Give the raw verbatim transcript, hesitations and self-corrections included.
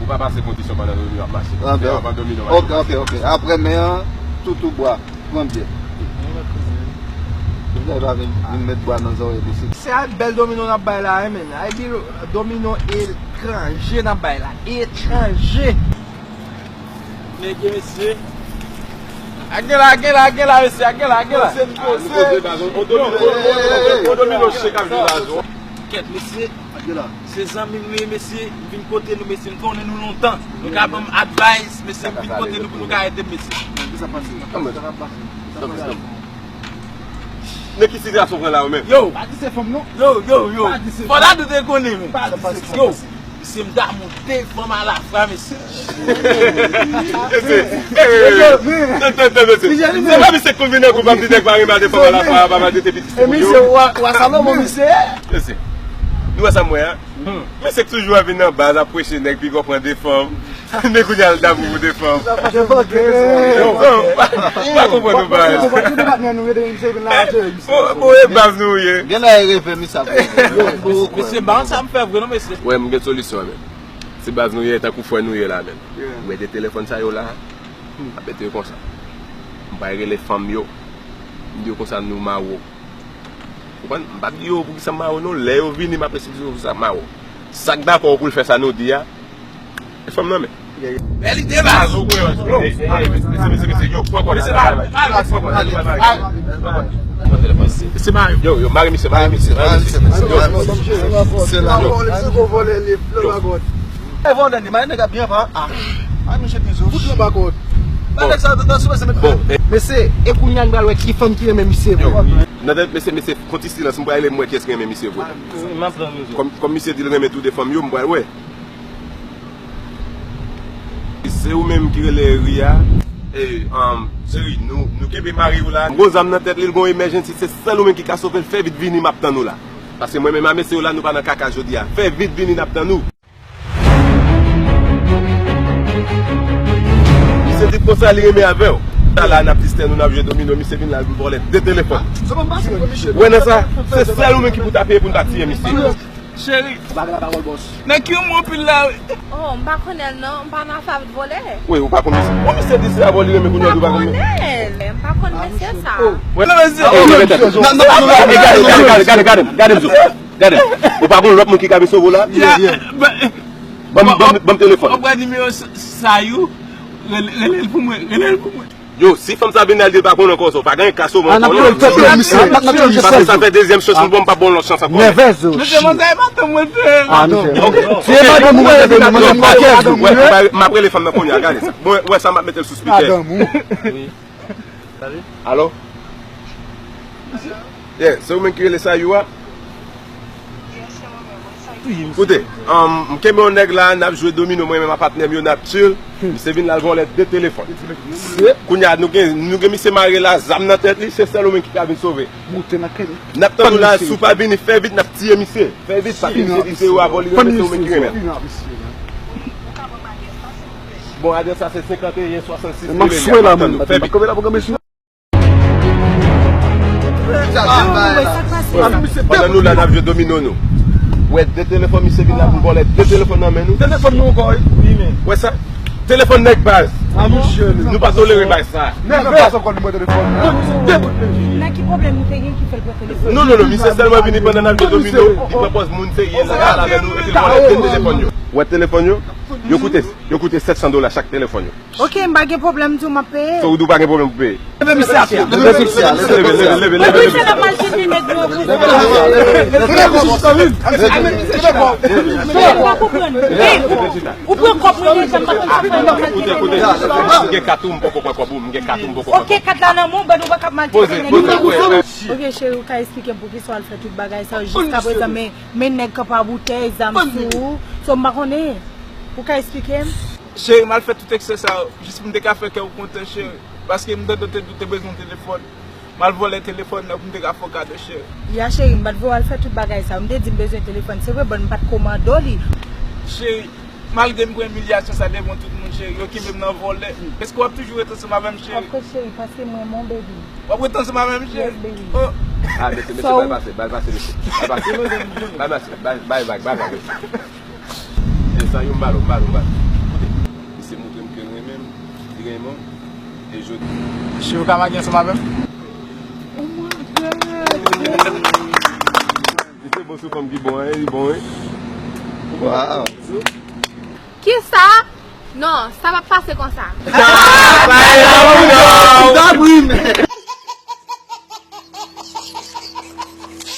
Ou pa pase kondisyon pandan domino ap mache. Anben, anben, domino ap mache. Ok, ok, ok. Apre men an, toutou bwa. Pran byè. Ou pa vin, vin met bwa nan zòrèy mesye. Se a bèl domino n ap bay la, wi, men. Ay, domino etranje n ap bay la. Etranje. Nèg yo, mesye. Ak gen la, ak gen la, ak gen la, mesye, ak gen la, ak gen la. Poze, poze. On domino, on domino, on domino, on domino, chèk ap jwe la, zo. Kèt, mesye. Se zanmi m yo ye, mesye. M vin kote nou, mesye. M konnen nou lontan. Nou ka ban m advice, mesye. M vin kote nou pou nou ka ede m, mesye. Nan ki sitiyasyon w pran la, ou menm? Yo! Pa di se fanm, non. Yo, yo, yo. Pa di se fanm. Fò Dadou te konnen, men. Pa di se fanm. Yo, mesye, m damou de fanm a la fwa, mesye. Mesye, eh, eh, eh, eh. Tande, tande, tande, mesye. Se pa misye k konn vin nan gwoup ap di nèg pa renmen al de fanm a la fwa, pa mal trete pitit moun yo. E misye, wa, wa Salomon, misye. Mesye, nou wè sa m wè a? Mesye k toujou ap vin nan baz ap preche nèg piga w pran de fanm. Men kounye a l damou pou de fanm. Yo, yo, pa, pa konprann nou, baz. Bon, bon, e baz nou ye. Gen lè e reve misye ap reve. Mesye, ba sa m fè vre non, mesye. Wè, m gen solisyon, men. Se baz nou ye, tankou frè nou ye la, men. Ou wè de telefòn sa yo la, m ap mete yo konsa. M pral rele fanm yo. M di yo konsa nou mare w. Konprann? M p ap di yo poukisa m mare w non. Lè yo vini, m ap esplike yo poukisa m mare w. Sa k dakò pou l fè sa nou di a, e fanm nan men. Bèl ide, baz. Mesye, mesye, mesye, yo, pran kòd. Mesye, mare. Yo, yo, mare misye, mare misye, mare misye. Se la. Yo. E vòlè li, vòlè li. Ay, vòlè li, mare nèg ap byen pa. Ah. Ay, mesye, mizo. Fout lan bakòt. Ba nèg sa, dan sou mesye, met. Bon, eh. Mesye, e kounye a n pral wè ki fanm ki renmen misye. Yo, nan tèt mesye, mesye, fon ti silans, m pral rele m wè kiyès ki renmen misye vre. M ap pran mizo. Kòm, kòm misye di l renmen tou de fanm yo, m pral wè. Se ou menm ki rele Ria. E, um, cheri, nou, nou kenbe mari w la. M gon zam nan tèt li, l gon emergency, se sèl ou menm ki ka sove l, fè vit vini, m ap tann ou la. Paske mwen menm a mesye w la, nou pa nan kaka jodi a. Fè vit vini, n ap tann ou. Misye di konsa li renmen avè w. Sa la n ap distè nou, n ap jwe domino, misye vin la, l vin vòlè de telefòn. Wè nan sa, se sèl ou menm ki pou ta peye pou n ta tiye misye. Cheri. Ou pa gen lapawòl, bòs. Nan ki yon mo pil la, wi. Oh, m pa konnen l non, m pa nan afè avèk vòlè. Wi, ou pa konn misye. Bon, misye di se avè w li renmen kounye a, ou pa konn misye. M pa konnen l, m pa konn mesye sa. Wè nan mesye. Gade, gade, gade, gade, gade, gade, gade, gade. Ou pa konn lòt moun ki ka vin sove w la? Ban m, ban m, ban m telefòn. Ou pran nimewo Sayou, rele, rele l pou mwen, rele l pou mwen. Yo, si fanm sa vin la, li pa konn ankò sa, ou pa gen ka sove ankò non. Paske sa fè dezyèm chans, m bon, m pa bon lòt chans ankò. Nèvèz. Mesye, manzè e madanm mwen, frè. Ah, non. Se madanm ou mwen, frè, manzè pa kè. M ap rele fanm nan kounye a, gade sa. Bon, wè sa, m ap mete l sou speaker. Madanm ou. Alo? Yeah, se ou menm ki rele Sayou a? Koute, um, m kenbe yon nèg la, n ap jwe domino, mwen menm ak patnè m yo, n ap chill. Misye vin la, l vòlè de telefòn. Kounye a, nou gen, nou gen misye mare la, zam nan tèt li, se sèl ou menm ki ka vin sove. N ap tann ou la, si w pa vini, fè vit, n ap tiye misye. Fè vit, paske misye di se yo avè w li renmen, se ou menm ki renmen. Bon, adrès la se senkanteyen swasannsis Riviera, n ap tann ou. Fè vit. Pandan nou la, n ap jwe domino nou. Wè, de telefòn, misye vin la pou vòlè de telefòn nan men nou. Telefòn nou ankò, wi. Wi, men. Wè sa? Telefòn nèg baz. Ah, mesye. Nou pa tolere baz sa. Nèg baz ankò, nou mwen telefòn. Nan ki pwoblèm nou te gen ki fè l pran telefòn? Non, non, non, misye sèlman vini pandan n ap jwe domino, li pran pòz moun serye, l ap pale avè nou, epi l vòlè de telefòn yo. Wè telefòn yo? Yo koute, yo koute sèt san dola chak telefòn yo. Ok, m pa gen pwoblèm, di w m ap peye. So, ou di w pa gen pwoblèm pou peye? Leve misye atè. Leve misye atè. Leve, leve, leve, leve, leve. Mwen prese nan maltete nèg mwen pou. Leve, leve, leve. Mesye, m pa konprann. Hey, ou, ou pran kòb mwen deja, m pa konn sa fè nan maltete nèg. Koute, koute, koute. M gen kat ou, m poko pran kòb ou, m gen kat ou, m poko pran kòb ou. Ok, kat la nan men w, ban nou pa k ap maltete nèg. Poze, poze, poze. Ok, cheri, ou ka eksplike m poukisa w al fè tout bagay sa yo jiskaprezan, men, men nèg kanpe a boutèy, zam sou ou. So, m pa konnen. Ou ka eksplike m? Cheri, m al fè tout eksè sa yo, jis pou m te ka fè kè w kontan, cheri. Paske m tande w te di w te bezwen yon telefòn. M al vòlè telefòn nan pou m te ka fè w kado, cheri. Ya, cheri, m pa t vle w al fè tout bagay sa yo. M te di m bezwen telefòn. Se vre, bon, m pa t komande w li. Cheri, malgre m pran imilyasyon sa devan tout moun, cheri, yo kenbe m nan vòlè. Èske w ap toujou rete ansanm avè m, cheri? Of course, cheri, paske mwen renmen w, baby. W ap rete ansanm avè m, cheri? Yes, baby. Oh. Ah, mesye, mesye, bay pase, bay pase, mesye. Bay pase. Bay pase, bay, bay, bay, bay, bay. Sa yo, m ba l, m ba l, m ba l. Koute, misye montre m ke l renmen m, li renmen w. E jodi. Chou ka magi ansanm avè m? Li te bon sou fanm ki bon, hein, li bon, hein. Wow. Kisa? Non, sa p ap pase konsa.